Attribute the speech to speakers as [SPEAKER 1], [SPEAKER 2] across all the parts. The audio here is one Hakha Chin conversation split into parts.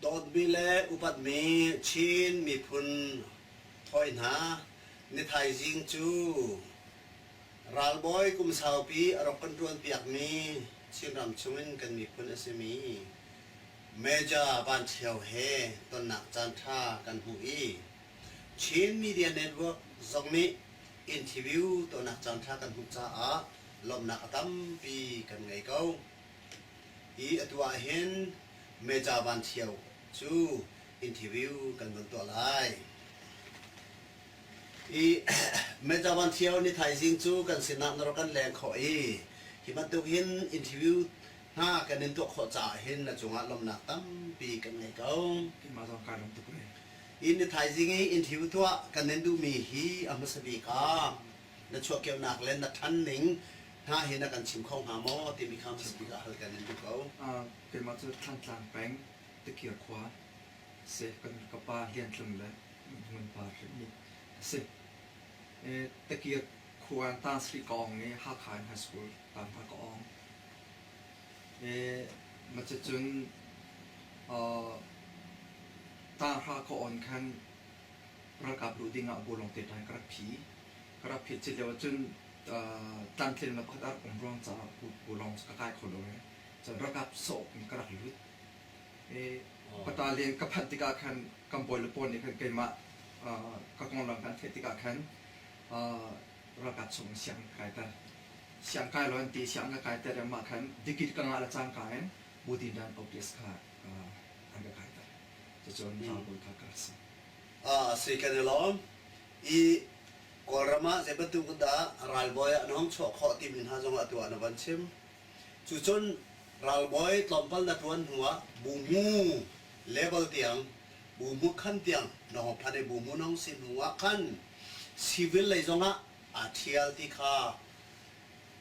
[SPEAKER 1] Dawtmi le upatmi Chin miphun hawi hna, ni thaizing cu ralbawi kum saupi a rak kan ṭuanpiakmi Chinram chungin kan miphun a simi Major Van Ṭhio he tonnak caanṭha kan hmuh i Chin Media Network zong nih interview tuahnak caanṭha kan hmuh caah lawmhnak a tampi kan ngei ko. Hi atu ahhin Major Van Ṭhio cu interview kan van tuah lai. Hi Major Van Ṭhio ni thaizing cu kan sinah na rak kan leng khawh i hi bantuk hin interview hna kan in tuah khawh caah hin na cungah lawmhnak tampi kan ngei ko.
[SPEAKER 2] Keimah zong kaa lawm tuk ve.
[SPEAKER 1] Hi ni thaizing i interview tuah kan in duhmi hi a hmasa bik ah na chuahkeuhnak le na ṭhan ning hna hi na kan chim kho hnga maw timi kha hmasa bik ah hal kan in duh ko.
[SPEAKER 2] Keimah cu Thlantlang peng Tikir khua si kan ka pa Lian Tlung le Ngun Par hrinmi a si. Tikir khua in Tan Sri ka ong i Hakha in high school tan hna ka ong. Cucun tanghra ka on khan ralkap luh ding ah bawlung te ṭai ka rak phi. Ka rak phit cit lio ahcun tlamtlinnak pakhat a rak um ruang caah bawlung cu ka kai kho lo i cun ralkap sawh in ka rak lut. Battalion ka phanh tikah khan kan bawile pawl nih khan keimah ka konglam kan theih tikah khan ralkap chung in sianginn ka kaiter. Siang kai law an ti, sianginn ka kaiter i mah khan degree ka ngah le cangka in Budindan OPS kha an ka kaiter. Cucun ralbawi kha ka rak si.
[SPEAKER 1] Si kan i lawm. I Kawlram ah zei bantuk dah ralbawi ah an hong chuah khawh timi hna zong atu ah na van chim. Cucun ralbawi tlawmpal na ṭuan hnu ah buhmu level tiang buhmu khan tiang na hong phan i buhmu na hong si hnu ah khan civil lei zong ah aa ṭhial ti kha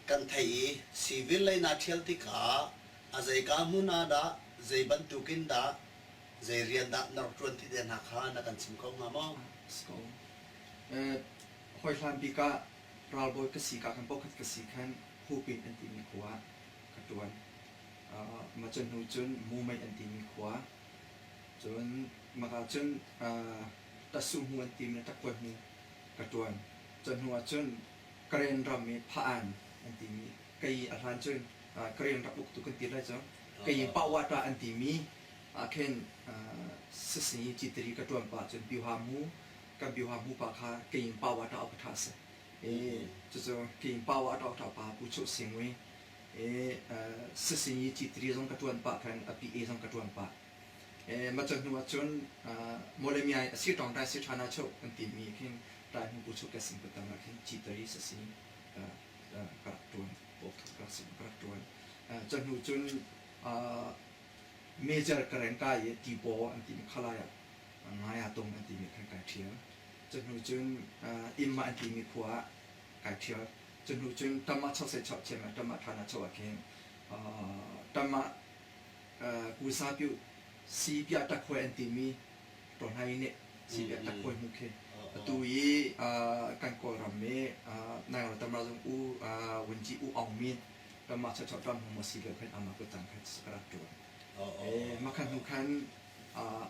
[SPEAKER 1] kan theih i civil lei naa ṭhial tikah a zeika hmun ah dah zei bantukin dah zei rian dah na rak ṭuan ti te hna kha na kan chim kho hnga maw?
[SPEAKER 2] Si ko. Hawi hlan bik ah ralbawi ka si ka khan pakhat ka si khan Hupin an timi khua ah ka ṭuan. Mah cu hnu cun Mumei an timi khua cun maka cun Tasuhmu an timi le Takhuaihmu ka ṭuan. Cu hnu ah cun Karen ram i Pha-an an timi kei a hlan cun Karen rak uktu kan ti lai cu kei Pawata an timi ah khin sasini citiri ka ṭuan pah cun Biuhamu kan Biuhamu pa kha kei Pawata a ṭha si. Cucu kei Pawata a ṭha pa Pu Chuh Sing ui sasini citiri zong ka ṭuan pah khan a PA zong ka ṭuan pah. Mah cu hnu ah cun Mawlamyine a si ṭawng ṭai si ṭhan ah chuh kan timi khin ṭai hnu pu chuh ka sing patang ah khin citari sasi ka rak ṭuan ka rak ṭuan. Cu hnu cun Major ka reng kai i Tipaw an timi khalai ah ngai ah tung an timi khan kai ṭhial. Cu hnu cun Imma an timi khua ah kai ṭhial. Cu hnu cun Tamah chosei choh thiam ah Tamah ṭhan ah choh ah khin Tamah Kusapyu sipia takhuai an timi ṭawnhai nih sipia takhuai hmu khi atu i kan Kawlram i Naingram Tamra zung u Wunci U Aung Min ramah chawchawh ram hmu si lo khan amah kutang khan ka rak ṭuan. Mah khan hnu khan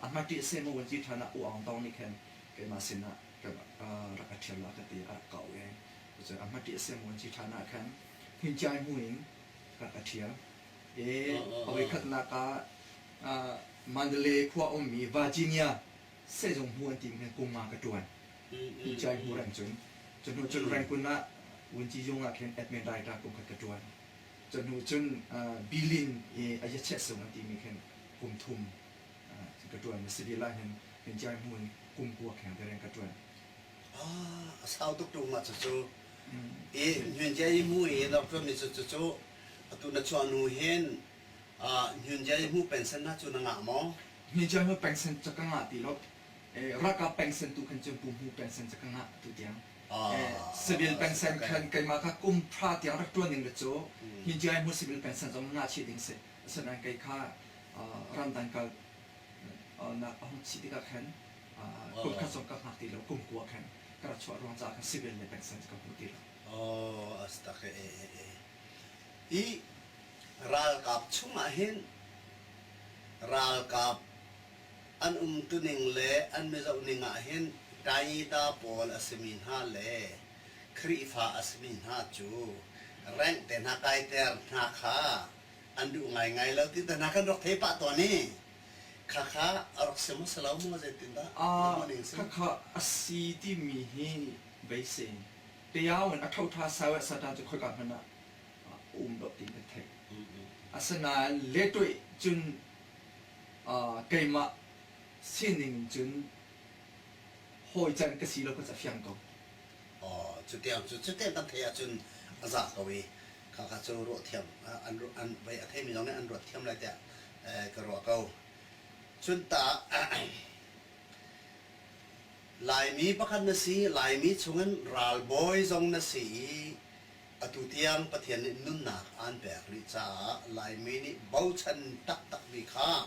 [SPEAKER 2] a hmati a seh maw Wunci ṭhan ah U Aung Tawng nih khan keimah sinah rak ka ṭhial la ka ti a rak ka auh i cun a hmati a seh maw Wunci ṭhan ah khan Hmin hmu in rak ka ṭhial. I a voikhatnak ah Mandalay khua ummi Virginia sehzung hmu an timi khan kum nga ka ṭuan. Hmin hmu reng cun. Cu hnu cun Rangoon ah Wunci Yung ah khin admin writer kum khat ka ṭuan. Cu hnu cun Bilin i a yacheh sung an timi khin kum thum ka ṭuan. Civil ah hin Hmin hmu in kum kua kheng te reng ka ṭuan.
[SPEAKER 1] Ah, a sau tuk ṭung mah cucu. I Hmin hmu i na rak ṭuanmi cu cucu atu na chuah hnu hin Hmin hmu pension hna cu na ngah maw?
[SPEAKER 2] Hmin hmu pension cu ka ngah ti lo. Ralkap pension tu khan cun pu hmu pension cu ka ngah tu tiang. Civil pension khan keimah kha kum thra tiang rak ṭuan ding le cu Hmin hmu civil pension zong ngah chih ding si. Asinain kei kha ramdang kal nak a hung chih tikah khan kum khat zong ka hngak ti lo kum kua khan ka rak chuah ruang caah khan civil le pension ka hmu ti lo.
[SPEAKER 1] Oh, as tak e e e. I ralkap chungah hin ralkap An umtuning le an mizohning ah hin Taita pawl a simi hna le Khrihfa a simi hna cu rank te hna kaiter hna kha an duh ngaingai lo ti te hna kan rak thei pah tawn i khakha a rak si maw si lo maw zeitindah na hmuhning si?
[SPEAKER 2] Khakha a si timi hi beisei Tiao in a ṭhoṭha sau ah Satan cu khoika hmanh ah a um lo ti kan theih. Asinain lehtuih cun keimah sining in cun hawi can ka si lo kha cu a fiang ko.
[SPEAKER 1] Aw, cutiang cu cutiang kan theih ahcun a za ko i khakha cu ruah thiam an an vei a theimi zong nih an ruat thiam lai tiah ka ruah ko. Cun ta Laimi pakhat na si, Laimi chungin ralbawi zong na si i atu tiang Pathian nih nunnak aan pek rih caah Laimi nih bochan taktakmi kha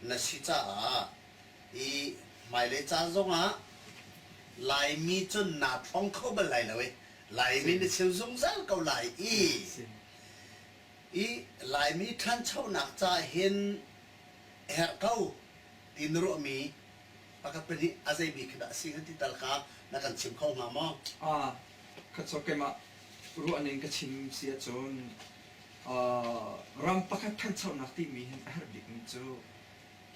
[SPEAKER 1] na si caah i hmailei caan zongah Laimi cun naa thlong kho bal lai lo i Laimi na chim zungzal ko lai i i Laimi ṭhanchonak ca hin herh ko ti na ruahmi pakhat pahnih a zei bik khi dah a si ti tal kha na kan chim kho hnga maw?
[SPEAKER 2] Ah, kha cu keimah ruahning ka chim si ahcun ram pakhat ṭhanchonak timi hin a herh bikmi cu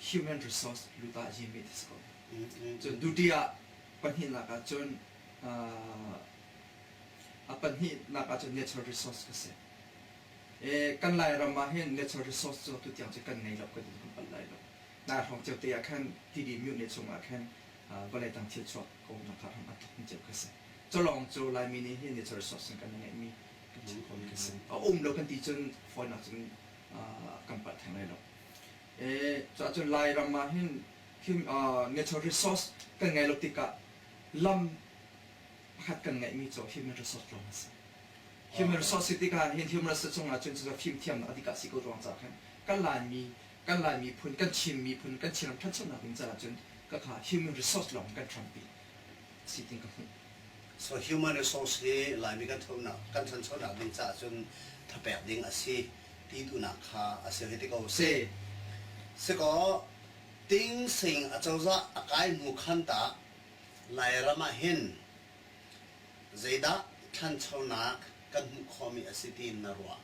[SPEAKER 2] human resource luta yimi ti si ko. Cun duty ah pahnihnak ahcun a pahnihnak ahcun natural resource ka si. E, kan Lairam ah hin natural resource cu tutiang cu kan ngei lo kan kan palh lai lo. Nai hrawng cio te ah khan Tidi myo ne chung ah khan vawlei tang thil chuak ko nak kha ram an thok mi cio kha si. Culawng cu Laimi nih hin natural resource kan ngeih mi kan chim ko mi kha si. A um lo kan ti cun fawinak cun kan palh theng lai lo. E, cuahcun Lairam ah hin natural resource kan ngei lo tikah lam pakhat kan ngeihmi cu human resource lawng a si. Human resource si tikah hin human resource chungah cun cucu fimthiamnak a dikah si ko ruang caah khan kan Laimi kan Lai miphun kan Chin miphun kan Chinram ṭhanchonak ding caah cun ka kha human resource lawng kan hrampi si tin ka hmuh.
[SPEAKER 1] So human resource hi Laimi kan ṭhanchonak kan ṭhanchonak ding caah cun thapek ding a si ti duhnak kha a si hei ti ko si. Sikaw ting sing acozah a kai hnu khan tah Lairam ah hin zeidah ṭhanchonak kan hmuh khawhmi a si tiin na ruah?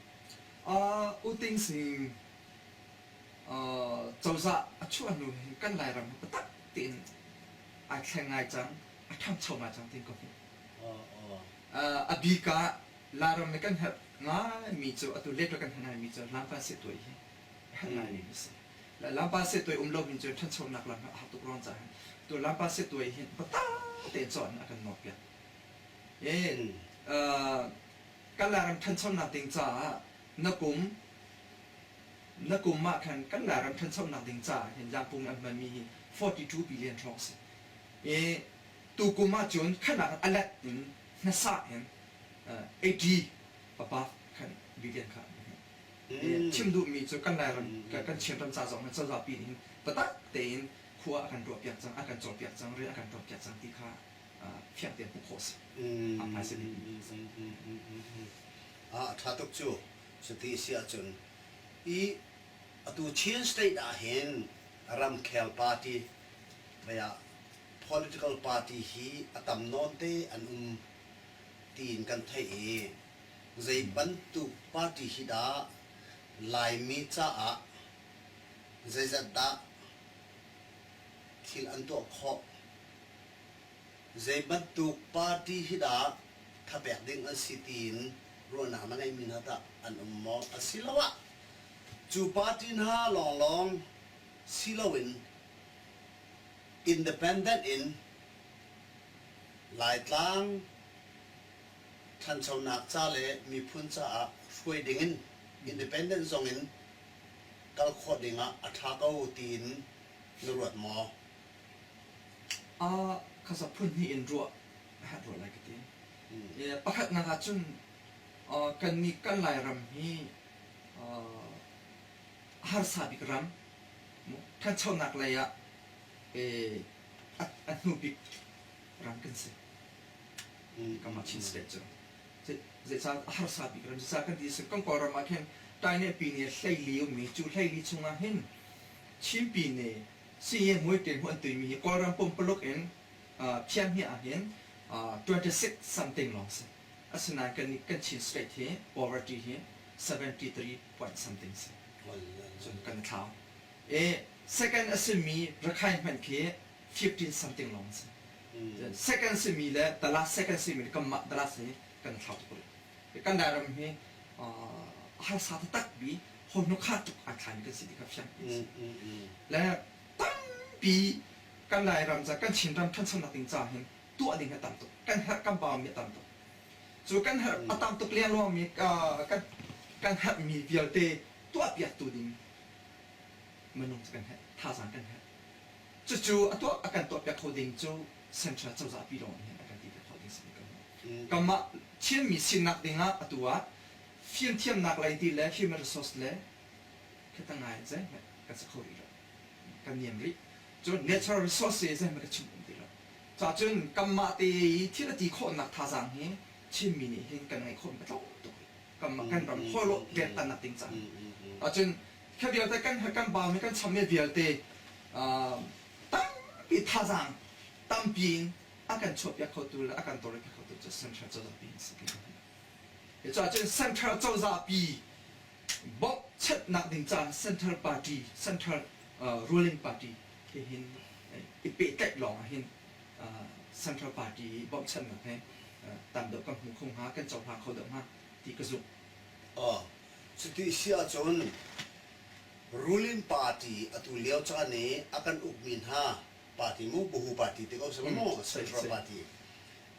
[SPEAKER 2] U Ting Sing cozah a chuah hnu hin kan Lairam hi biatak tein ai thleng ngai cang, a ṭhangcho ngai cang tiin ka hmuh. A bik ah Lairam nih kan herh ngaimi cu atu letwa kan herh ngaimi cu lampa sehtuai hi a herh ngaimi a si. Lampa sehtuai um lo hin cun ṭhanchonak lam hi a har tuk ruang caah hin tu lampa sehtuai hin biatak tein cawn a kan nawlpiak. Kan Lairam ṭhanchonak ding caah na kum na kum ah khan kan Lairam ṭhanchonak ding caah hin Yangpung an hmanmi hi 42 billion hrawng si. I tukum ah cun khanak a let in hnasa in 80 above khan billion kha chim duhmi cu kan Lairam kan Chinram ca zong hin cozah pi nih hin biatak tein khua a kan ruahpiak cang, a kan cawnpiak cang, rian a kan ṭuanpiak cang ti kha fiang tein hmuh khawh a si. A phaisa
[SPEAKER 1] A ṭha tuk cu. Cuti si ahcun i atu Chin State ah hin ramkhel party ah political party hi a tam nawn te an um tiin kan theih i zei bantuk party hi dah Laimi caah zeizat dah thil an tuah khawh Zei bantuk party hi dah thapek ding an si tiin ruahnak na ngeihmi hna tah an um maw? Asiloah cu party hna lawnglawng si loin independent in Laitlang ṭhanchonak ca le miphun caah hruai dingin independent zong in kal khawh dingah a ṭha ko tiin na ruat maw?
[SPEAKER 2] Kha phun hnih in ruah a herh rua lai ka ti. Pakhatnak ah cun kannih kan Lairam hi a harsa bik ram, ṭhanchonak lei ah a hnu bik ram kan si. Kanmah Chin State cu. Zeicah a harsa bik ram zeicah kan ti si kan Kawlram ah khin Taineh Pyine hleili ummi cu hleili chungah hin Chin Pyine. Sii muiṭin hu an tuimi hi Kawlram pumpuluk in phiahmi ahhin 26 something lawng si. Asinain kan kan Chin state hi poverty hi 73 point something si. Cun kan thlau. E second a simi Rakhine hmanh khi 15 something lawng si. Second simi le the last second simi le kanmah the last hi kan thlau tuk rih. Kan Lairam hi harsa taktak bi honu kha tuk ai thlaimi kan si ti kha fiang ti si. Le tampi kan Lairam ca kan Chinram ṭhanchonak ding ca hin tuah ding a tam tuk. Kan herh kan baumi a tam tuk. Cu kan herh a tam tuk liangluangmi kan kan herhmi vialte tuahpiaktu ding minung cu kan herh, thazaang kan herh. Cucu a tuah a kan tuahpiak kho ding cu central cozah pi lawng nih hin a kan ti piak kho ding si ko. Kanmah Chinmi sinak ding ah atu ah fimthiamnak lei ti le human resource le khata ngai zeihmanh kan si kho rih lo. Kan niam rih. Cun natural resource hi zeihmanh ka chim um ti lo. Cacun kanmah te i thil a ti khawhnak thazaang hi Chinmi nih hin kan ngeih khawhmi a tlawm tuk rih. Kanmah kan ram hawlawh riantannak ding caah. Ahcun kha vialte kan kan baumi kan chammi vialte tampi thazaang tampi in a kan chuahpiak khotu le a kan tawlrelpiak khotu cu central cozah pi an si ti. Cucaah cun central cozah pi bawmhchanhnak ding caah central party central ruling party he hin i pehtlaih lawng ah hin central party bawmhchanhnak he tam deuh kan hmu kho hnga kan cohlang kho deuh hnga ti ka zumh.
[SPEAKER 1] Cuti si ahcun ruling party atu lio caan i a kan ukmi hna party mu buhu party ti ko seh mu central party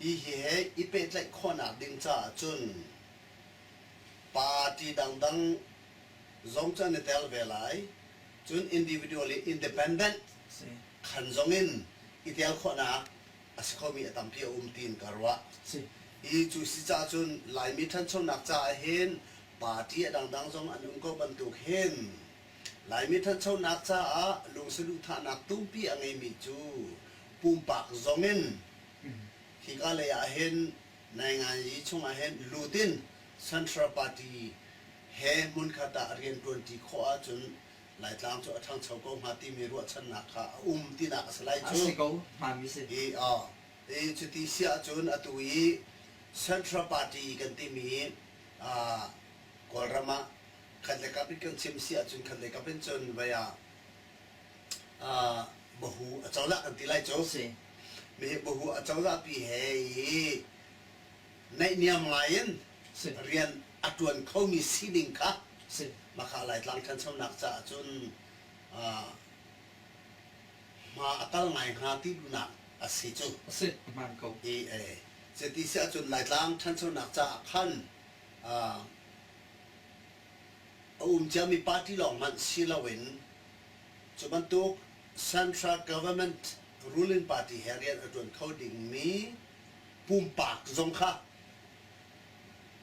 [SPEAKER 1] i hi he i pehtlaih khawhnak ding caah cun party dangdang zong cu an i tel ve lai cun individually independent khan zong in i tel khawhnak a si khomi a tampi a um tiin ka ruah. I cu si caah cun Laimi ṭhanchonak caah hin party a dangdang zong an um ko bantuk hin Laimi ṭhanchonak caah lungsaduhthahnak tumpi a ngeimi cu pumpak zong in hika lei ah hin nainganzi chungah hin lut in Central Party he hmunkhat ah rianṭuanṭi khawh ahcun Laitlang cu a ṭhangcho ko hnga timi ruahchannak kha a um tinak a si lai cu.
[SPEAKER 2] A si ko, hmaanmi si.
[SPEAKER 1] I, i cuti si ahcun atu i Central Party kan timi Kawlram ah khat le kap in kan chim si ahcun khat le kap in cun vei ah bahu a cozah kan ti lai cu.
[SPEAKER 2] Si.
[SPEAKER 1] Mi bahu a cozah pi he i naihniam ngai in rian a ṭuan khomi sining kha maka Laitlang ṭhanchonak caah cun hma a kal ngai hnga ti duhnak a si cu.
[SPEAKER 2] A si, hmaan ko.
[SPEAKER 1] I cuti si ahcun Laitlang ṭhanchonak caah khan a um ciami party lawng hmanh si loin cu bantuk central government ruling party he rian a ṭuan kho dingmi pumpak zong kha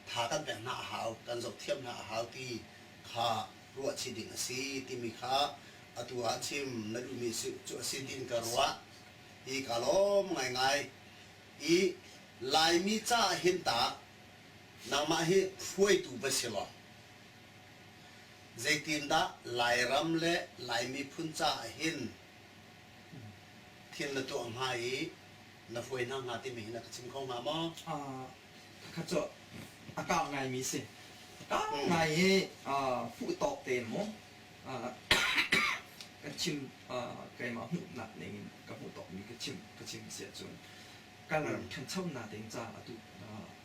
[SPEAKER 1] tha kan pek hna a hau, kan zohthiam hna a hau ti kha ruahchih ding a si timi kha atu ah chim na duhmi cu a si tiin ka ruah. Hi ka lawm ngaingai. I Laimi caah hin tah nangmah hi hruaitu va si law zeitindah Lairam le Lai miphun caah hin thil na tuah hnga i na hruai hna hnga timi hi na ka chim kho hnga maw?
[SPEAKER 2] Kha cu a kau ngaimi si. A kau ngai i fuh tawk te mu kan chim keimah hmuhnak ning in ka hmuh tawkmi ka chim ka chim si ahcun kan ram ṭhanchonak ding caah atu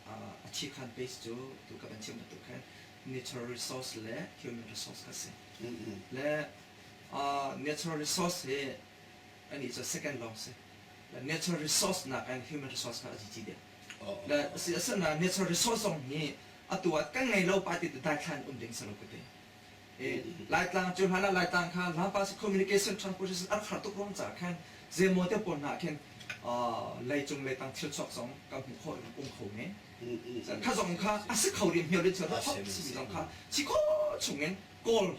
[SPEAKER 2] a chikhan base cu tu ka van chim bantuk khan natural resource le human resource ka si. Le natural resource hi anih cu second lawng si. Natural resource nak in human resource kha a cici deuh. Le si asinain natural resource zong hi atu ah kan ngei lo pa ti daithlan um ding si lo ka ti. Laitlang cu hlan ah Laitlang kha lampa communication transportation an har tuk ruang caah khan zeimaw te pawl hna khin leicung leitang thil chuak zong kan hmuh khawh um kho men. Kha zong kha a si kho riam hmel rin si zong kha si kho chungin kawl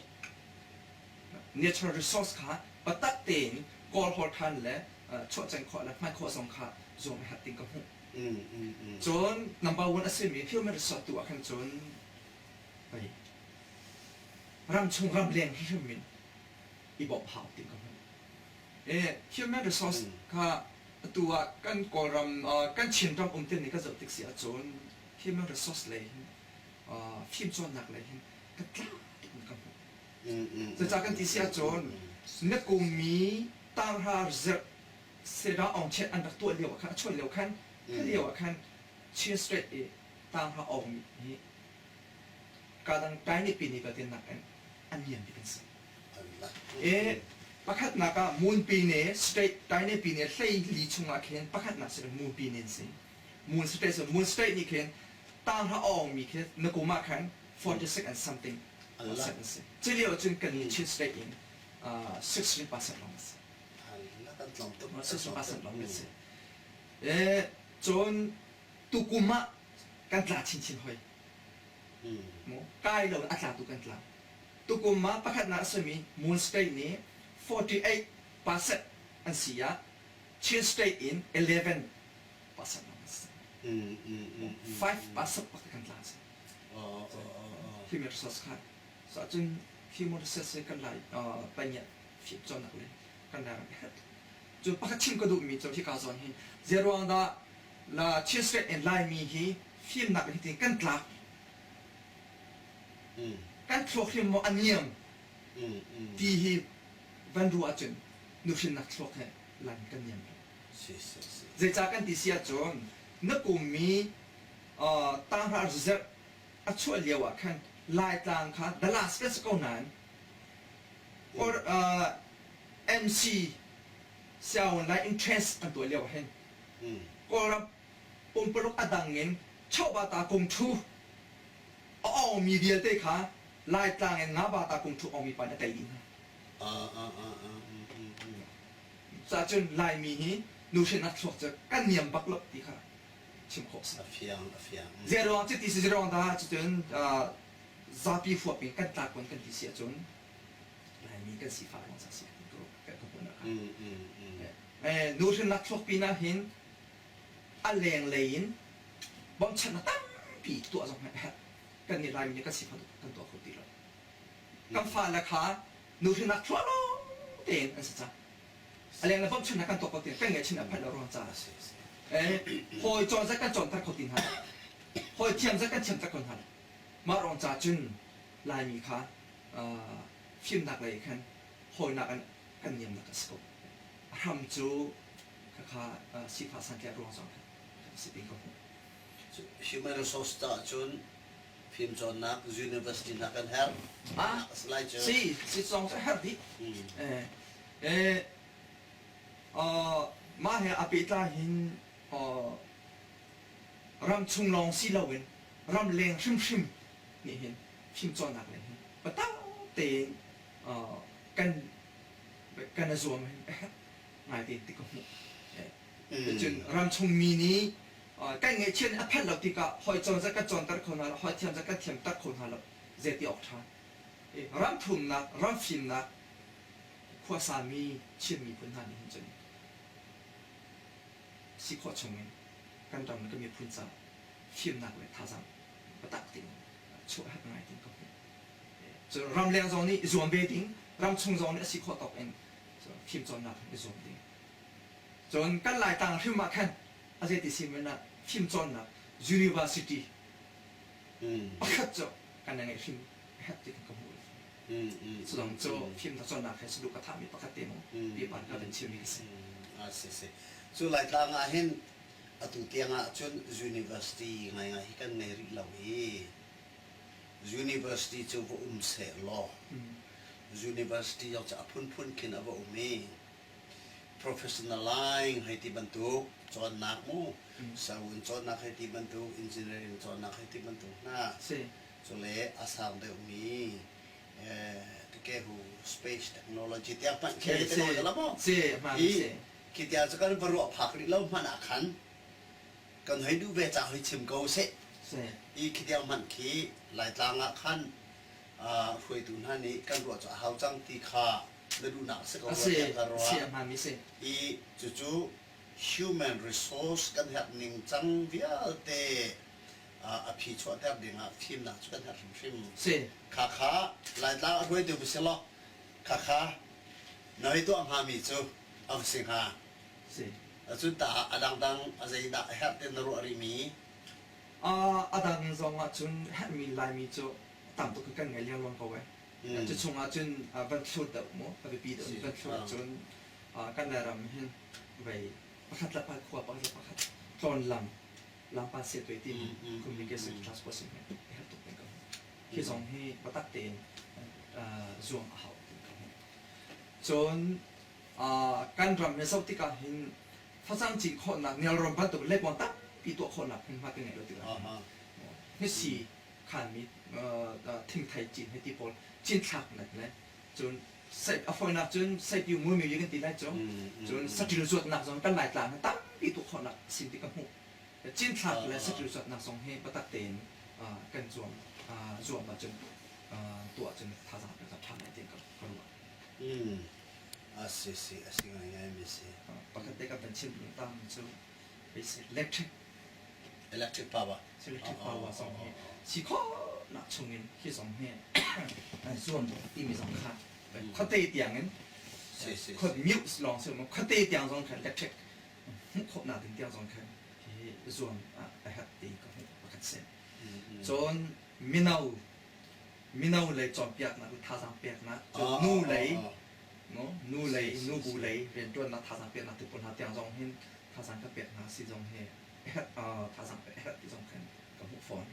[SPEAKER 2] natural resource kha biatak tein kawl hawl ṭhan le chuahceng khawh le hman khawh zong kha zuam a herh ding ka hmuh. Cun number one a simi human resource tu ah khan cun pei ramchung ramleng hrimhrim in i bawmh hau ding ka hmuh. Human resource kha atu ah kan Kawlram kan Chinram um te nih ka zoh tik si ahcun human resource lei hin fimcawnnak lei hin ka tlak tuk in ka hmuh. Cucaah kan ti si ahcun na kummi tanghra zerh Seda Aung Chet an rak tuah lio ah khan a chuah lio khan kha lio ah khan Chin State i tanghra awngmi hi kadang Taini pini vialte nakin a niam bik an si. E pakhatnak ah Moon Pine State Taine Pine hlei li chungah khin pakhatnak si Moon Pine an si. Moon State so Moon State nih khin tanghra awngmi khi na kum ah khan 46 and something percent an si. Cu lio cun kan Chin State in 16% lawng a si. 16% lawng kan si. E cun tukum ah kan tla chinchin hoi. Mu kai lo a tla tu kan tla. Tukum ah pakhatnak a simi Moon State nih 48% an si ah Chin State in 11% lawng an si. 5% bak kan tla si. Human resource kha. So ahcun human resource hi kan lai panya fim cawnnak le kan lai ram herh. Cun pakhat chim ka duhmi cu hika zawn hi zeiruang dah la Chin State in Laimi hi fimnak hi tin kan tlak kan thluak hrim maw a niam ti hi van ruah ahcun nuhrinnak thluak he lan kan niam lo. Zeicah kan ti si ahcun na kummi tanghra zerh a chuah lio ah khan Laitlang kha Dallas kan si ko nain or MC Siaun lai interest an tuah lio ah hin Kawlram pumpaluk a dang in chawhbata kung thu a awngmi vialte kha Laitlang in Ngabata kung thu awngmi pa nih a tei dih hna. Cacun Laimi hi nuhrinnak thluak cu kan niam bak lo ti kha chim khawh si.
[SPEAKER 1] A fiang, a fiang.
[SPEAKER 2] Zeiruang cu ti si zeiruang dah cucun zapi huap in kan tlak kun kan ti si ahcun Laimi kan sifah ruang ca si kan ka hmuhnak ah. Nuhrinnak thluak pinah hin a lenglei in bawmchannak tampi tuah zong hi a herh. Kan nih Laimi nih kan sifah kan tuah kho ti lo. Kan fale kha nuhrinnak thluak lawng tein an si cang. A lenglei bawmchannak kan tuah kho ti kan ngeihchin a phanh lo ruang caah a si. Hawi cawn zat kan cawnter kho ti hna lo. Hawi thiam zat kan thiamter kho hna lo. Mah ruang ca cun Laimi kha fimnak lei khan hawinak in kan niamnak a si ko. A hram cu khakha sifah santlaih ruang zong khan si ti ka hmuh.
[SPEAKER 1] Human resource caah cun fimcawnnak university hna kan herh.
[SPEAKER 2] Ah,
[SPEAKER 1] lai cu.
[SPEAKER 2] Si, si zong cu herh dih. Eh, mah he a pehtlai hin ram chung lawng si loin ram leng hrimhrim nih hin fimcawnnak lei hin biatak tein kan kan i zuam hin a herh ngai te ti ka hmuh. Cun ramchung mi nih kan ngaihchiat a phanh lo tikah hawi cawn zat kan cawnter kho hna lo, hawi thiam zat kan thiamter kho hna lo, zeiti awk ṭha. Ram thumnak, ram fimnak khuasami Chin miphun hna nih hin cun si khawh chungin kan ram le kan miphun caah fimnak le thazaang biatak tein chuah a herh ngai ti ka hmuh. Cun ramleng zong nih i zuam ve ding, ramchung zong nih a si khawh tawk in fimcawnnak in i zuam ding. Cun kan Laitlang hrim ah khan a zeiti si men ah fimcawnnak university pakhat cu kan ngeih hrim a herh ti ka hmuh. Cu cu fimnak cawnnak he saduh ka thahmi pakhat te mu pipan ka van chimmi ka si.
[SPEAKER 1] A si si. Cu Laitlang ah hin atu tiang ah cun university ngaingai hi kan ngei rih lo i university cu va um seh law university zong cu a phunphun khin a va um i professional line hei ti bantuk cawnnak mu sawun cawnnak hei ti bantuk engineering cawnnak hei ti bantuk hna cule a sang deuhmi tikehu space technology tiang hmanh khi te ko la maw i khi tiang cu kan va ruah phak rih lo hmanh ah khan kan hei duh ve ca hoi chim ko seh i khi tiang hmanh khi Laitlang ah khan hruaitu hna nih kan ruah cu a hau cang ti kha na duhnak si ko rua tiah ka ruah. I cucu human resource kan herh ning cang vialte a phi chuahter dingah fimnak cu kan herh hrimhrim. Kha kha Laitlang a hruaitu va si law kha kha na hei tuah hngami cu. A va si hnga.
[SPEAKER 2] Si.
[SPEAKER 1] Cun tah a dangdang a zeidah a herh ti na ruah rihmi?
[SPEAKER 2] A dang zong ah cun herhmi Laimi cu tam tuk kan ngei liangluang ko ai. Cu chungah cun van thlut deuh mu, a biapi deuh mi van thlut ahcun kan Lairam hin vei pakhat le pakhat khua pakhat le pakhat tlawn lam lampa setway timi communication transport sim hi a herh tuk ko. Hi zong hi biatak tein zuam a hau ti ka hmuh. Cun kan ram he zoh tikah hin facang cin khawhnak nelrawn bantuk leikuang tampi tuah khawhnak hmunhma kan ngeih lo tikah hmasi khanmi thingthei cin he ti pawl cinthlaknak le cun a fawinak cun saipiu muimiu kan ti lai cu cun saṭil zuatnak zong kan Laitlang hi tampi tuah khawhnak sin ti ka hmuh. Cinthlak le saṭil zuatnak zong hi biatak tein kan zuam zuam ahcun tuah cun thazaang pek ṭha ngai tiah ka ruah.
[SPEAKER 1] A si si a si ngaingai mi si.
[SPEAKER 2] Pakhat te ka van chim duh ta mi cu electric
[SPEAKER 1] electric power
[SPEAKER 2] electric power zong hi si khawhnak chungin hi zong hi an zuam timi zong kha khuate tiang in khua mute lawng si khuate tiang zong khan electric hmuh khawhnak ding tiang zong khan hi zuam a herh ti ka hmuh pakhat si. Cun mino mino lei cawnpiaknak le thazaang peknak cun nu lei nu lei nubu lei rianṭuannak thazaang peknak ti pawl hna tiang zong hin thazaang ka pek hna si zong hi thazaang pek herh ti zong khan ka hmuh fawn.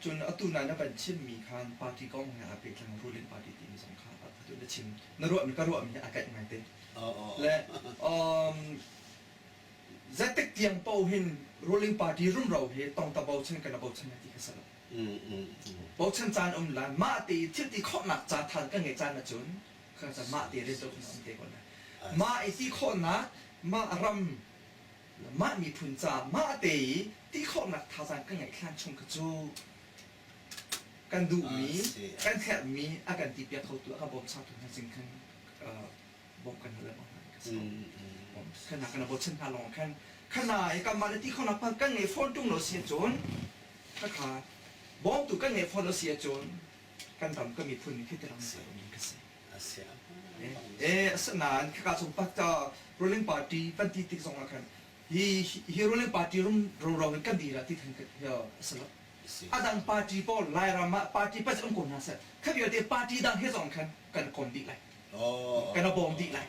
[SPEAKER 2] Cun atu nai na van chimmi khan party kong he aa pehtlai ruling party timi zong kha atu na chim na ruahmi ka ruahmi he aa kaih ngaite. Le zeitik tiang paoh hin ruling party rumro hi tongta bochan kan bochan ti kha si lo. Bochan caan um lai mah te thil ti khawhnak ca than kan ngeih caan ahcun kha mah te rian kan um te ko lai. Mah i ti khawhnak mah ram mah miphun ca mah te i ti khawhnak thazaang kan ngeih hlan chung kha cu kan duhmi kan herhmi a kan ti piak khotu a kan bawmchangtu hna sin khan bawmh kan hal lengmang hna ka si khana kana bochan hna lawng khan khana i kanmah le ti khawhnak pa kan ngei fawn ṭung lo si ahcun khakha bawmtu kan ngei fawn lo si ahcun kan ram kan miphun nih khi ti ram ka si. Asinain khaka chung pakta ruling party van ti tik zong ah khan hi hi ruling party rum roro in kan dir ah ti than a si lo. A dang party pawl Lairam ah party pa um ko hna seh. Kha vialte party dang he zong khan kan kawn dih lai. Kan bawm dih lai.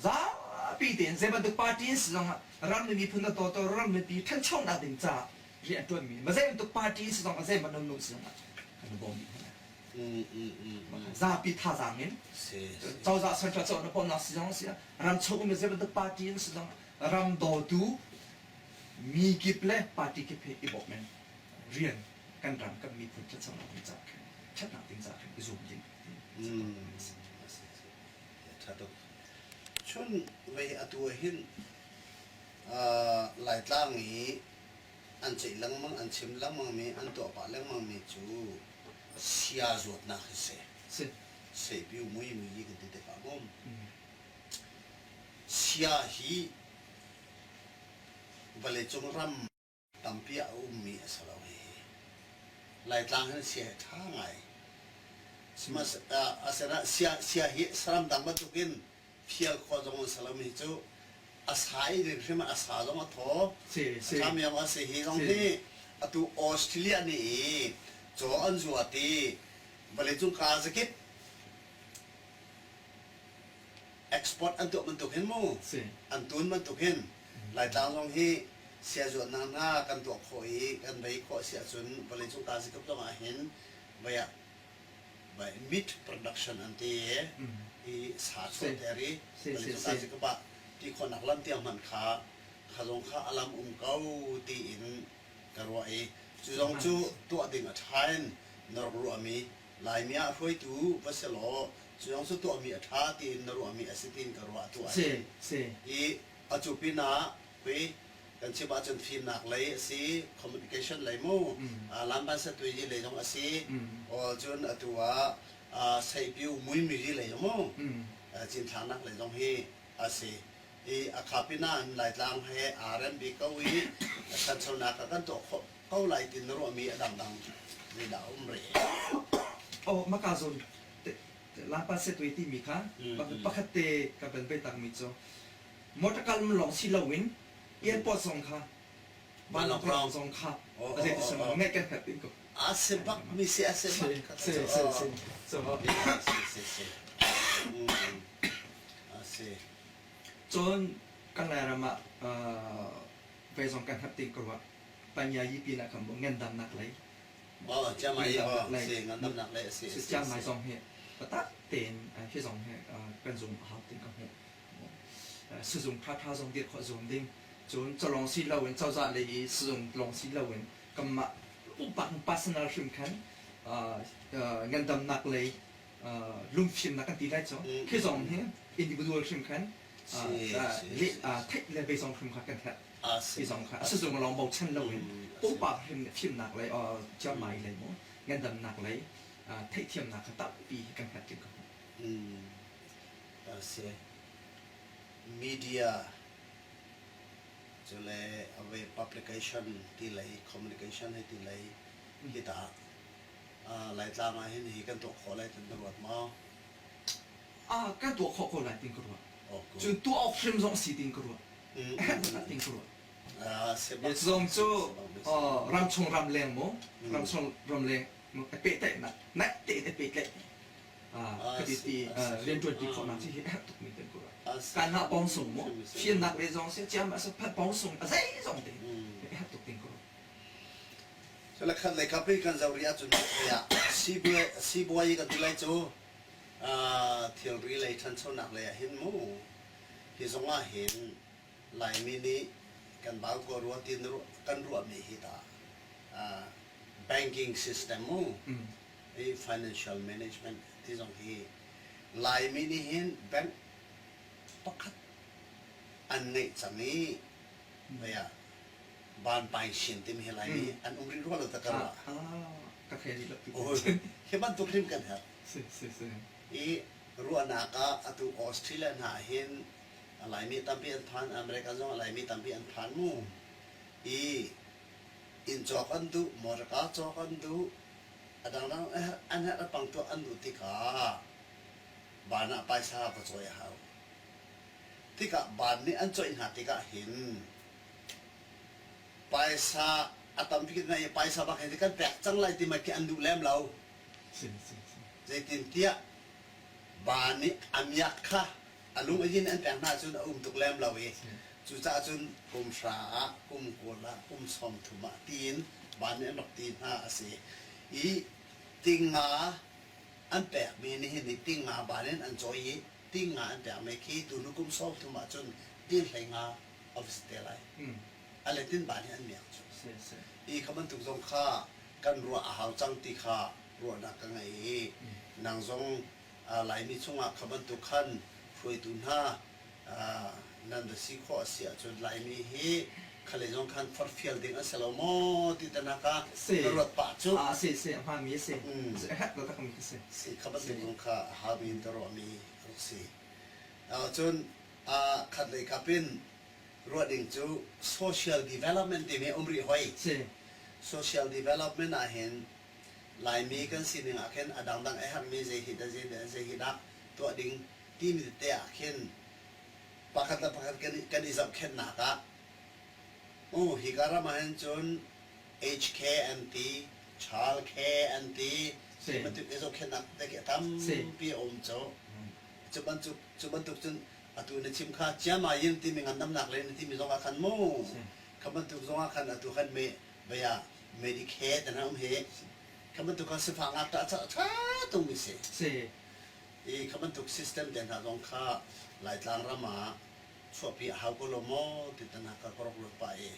[SPEAKER 2] Zapi tein zei bantuk party in si zong ah ram le miphun a taw ram mipi ṭhanchonak ding caah rian ṭuanmi ma zei bantuk party in si zong ah zei bantuk nu si zong ah kan bawm dih hna. Zapi thazaang in cozah central cozah na pomnak si zong si ramchung um zei bantuk party in si zong ram dawtu mi kip le party kip he i bawm in rian kan ram kan miphun ṭhatchonak ding caah khin ṭhatnak ding caah khin i zuam ding.
[SPEAKER 1] Ṭha tuk. Chun vei atu hin Laitlang i an ceih lengmang, an chim lengmangmi, an tuah pah lengmangmi cu sia zuatnak hi si.
[SPEAKER 2] Si.
[SPEAKER 1] Seipiu mui mui kan ti tikah mum. Sia hi vawleicung ram tampi ah a ummi a si lo hihi. Laitlang hin sia hi ṭha ngai. Asinain sia, sia hi saram dang bantukin fial khawh zong an si lomi cu a sa i ding hrim a sa zong a thaw.
[SPEAKER 2] Si, si.
[SPEAKER 1] A ṭhami zong a si. Hi zong hi atu Australia nih i caw an zuat i vawleicung kaa zakip export an tuah bantuk hin mu
[SPEAKER 2] Si.
[SPEAKER 1] an tun bantuk hin Laitlang zong hi sia zuatnak hna kan tuah khawh i kan vei khawh si ahcun vawleicung kaa zakip zong ah hin vei ah by meat production an ti i sa chuahter i vawleicung ah ti khawhnak lam tiang hmanh kha kha zong kha a lam um ko tiin ka ruah i cu zong cu tuah ding a ṭha in na rak ruahmi Laimi ah hruaitu va si law cu zong cu tuahmi a ṭha tiin na ruahmi a si tiin ka ruah tuah
[SPEAKER 2] Si, si.
[SPEAKER 1] I a cu pinah hui kan chim ahcun fimnak lei a si, communication lei mu, lamban satuyi lei zong a si, cun atu ah seipiu muimiri lei mu, cinthlaknak lei zong hi a si. I a kha pinah Laitlang he aa rem bik ko i ṭhanchonak ah kan tuah khawh ko lai ti na ruahmi a dangdang zeidah a um rih?
[SPEAKER 2] Oh maka zawn lapa setwe timi kha pakhat te ka van bei takmi cu motor kal lawng si loin airport zong kha vanlawng zong kha a zei ti sang ngeih kan herh ding ko.
[SPEAKER 1] A si bak mi si a si bak.
[SPEAKER 2] Si si si so
[SPEAKER 1] si si si a si.
[SPEAKER 2] Cun kan Lairam ah ve zong kan herh ding ka ruah. Panyayi pin ah kan ngandamnak lei
[SPEAKER 1] Oh, chiangmai oh, si ngandamnak lei a si.
[SPEAKER 2] Si chiangmai zong hi patak tein hi zong hi kan zum a hau ting ka hmuh. Sizung ṭhaṭha zong dir khawh zuam ding. Cun calong si loin cozah lei i sizung lawng si loin kanmah pumpak personal hrim khan ngandamnak lei lungfimnak kan ti lai cu khi zong hi individual hrim khan theih le ve zong hrim kha kan herh. Hi zong kha sizung lawng bochan loin pumpak hrim fimnak lei chiangmai lei mu ngandamnak lei theihthiamnak kha tampi kan herh ting ka hmuh.
[SPEAKER 1] A si. Media cu le away publication ti lei communication hei ti lei hi tah Laitlang ah hin hi kan tuah khawh lai tin na ruat maw?
[SPEAKER 2] Ah kan tuah khawh ko lai tin ka ruah. Cun tuah awk hrim zong si tin ka ruah. Tin ka ruah. Zong cu ramchung ramleng mu ramchung ramleng pehtlaihnak naih tein i pehtlaih ka ti ti rianṭuanṭi khawhnak cu hi a herh tukmi kan ku kan ah pawng sung mu fiannak le zong si ciam ah phat pawng sung a zeizong te a herh tuk ding ko.
[SPEAKER 1] Cule khat lei kap i kan zoh rih ahcun sibuai kan ti lai cu thilri lei ṭhanchonak lei ah hin mu hi zong ah hin Laimi nih kan bau ko rua ti kan ruahmi hi ta banking system mu hi financial management ti zong hi Laimi nih hin bank pakhat an ngeih cang i ah van sin timi hi Laimi an um rih rua lo ta ka ruah.
[SPEAKER 2] Ka thei rih lo.
[SPEAKER 1] Hi bantuk hrim kan herh.
[SPEAKER 2] Si si si.
[SPEAKER 1] I ruahnak ah atu Australia hna hin Laimi tampi an phan, America zong Laimi tampi an phan mu. I inn cawk an duh, motorka cawk an duh, a dangdang an herh a pang tuah an duh tikah van ah paisa va cawi a hau. Tikah van nih an cawih hna tikah hin paisa a tampi na i paisa bak hi kan pek cang lai ti mai khi an duh lem lo. Zeitintiah van nih a miak kha a lung a yin an pek hna cun a um tuk lem lo i cucaah cun kum hra ah kum kul ah kum 30 ah tiin van nih an rak ti hna a si i tinga an pekmi nihin ni tinga van in an cawi i tinga an pekmi khi tunu kum 30 ah cun tin hlei nga a va si te lai a letin van hi an miak cu i kha bantuk zong kha kan ruah a hau cang ti kha ruahnak ka ngei i nang zong Laimi chungah kha bantuk khan hruaitu hna nan va si khawh a si ahcun Laimi hi khale zong khan forhfial ding a si lo maw ti tanak ah na ruat pah cu.
[SPEAKER 2] Ah si si a hmaanmi a si. A herh taktakmi ka si.
[SPEAKER 1] Si kha bantuk zong kha a haumi in ka ruahmi a rak si. Cun khat lei kap in ruah ding cu social development timi a um rih hoi.
[SPEAKER 2] Si.
[SPEAKER 1] Social development ah hin Laimi kan sining ah khin a dangdang a herhmi zei hi dah zei dah zei hi dah tuah ding timi tete ah khin pakhat le pakhat kan i zohkhenhnak ah uh hika ram ah hin cun HK an ti, Child Care an ti, cu bantuk i zohkhenhnak te khi a tampi a um cu. Cu bantuk cu bantuk cun atu na chim kha Ciamayin timi ngandamnak lei na timi zong ah khan mu kha bantuk zong ah khan atu khan me baya Medicare te hna um hi kha bantuk kha sifak ngakṭah ca ṭha tung mi si.
[SPEAKER 2] Si.
[SPEAKER 1] I kha bantuk system te hna zong kha Laitlang ram ah chuahpi a hau ko lo maw ti te hna kha ka rak ruat pah i.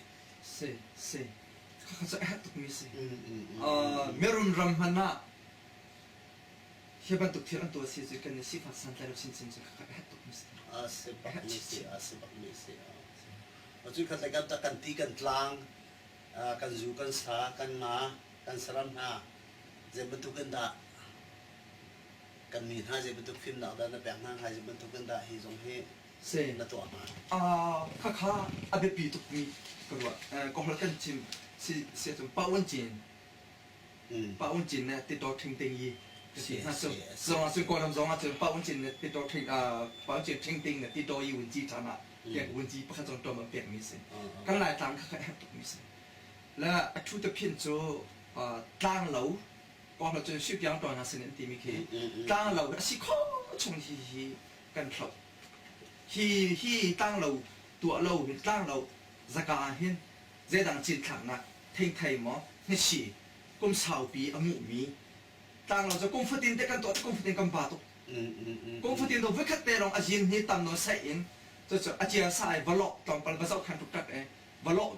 [SPEAKER 2] Si, si. Khakha cu a herh tukmi si. Mirum ram hmanh ah hi bantuk thil an tuah si cu kan i sifak santlai lo chinchin cu khakha a herh tukmi si.
[SPEAKER 1] A si bak mi si, a si bak mi si. Cu khat le kan kan ti kan tlang kan zu kan sa kan nga kan saram hna zei bantuk in dah kan mi hna zei bantuk fimnak dah na pek hna hnga zei bantuk in dah hi zong hi
[SPEAKER 2] Si.
[SPEAKER 1] na tuah hnga?
[SPEAKER 2] Khakha a biapi tukmi ka ruah. Ka holh kan chim si si ahcun pa un cin pa un cin ne ti to ṭhing ting yi. Zong ah cun Kawlram zong ah cun pa un cin ti to thing pa un cin thing ting ti to i un ci than ah tiang un ci pakhat zong tom an pek mi si. Kan lai tlang kha kha herh tuk mi si. Le a thu te phin cu tlang lo kong lo cun sui piang to na sin an ti mi khi tlang lo a si kho chung hi hi kan hloh. Hi hi tlang lo tuah lo hin tlang lo zaka hin zeidang cinthlaknak thengthei maw hnisi kum saupi a nguhmi tlanglo cu kum fatin te kan tuah kum fatin kan ba tuk kum fatin to voikhat te lawng a zin hi tam nawn saih in cucu a cia sa ai va lawh tlawmpal va zoh khan tuk tak e va lawh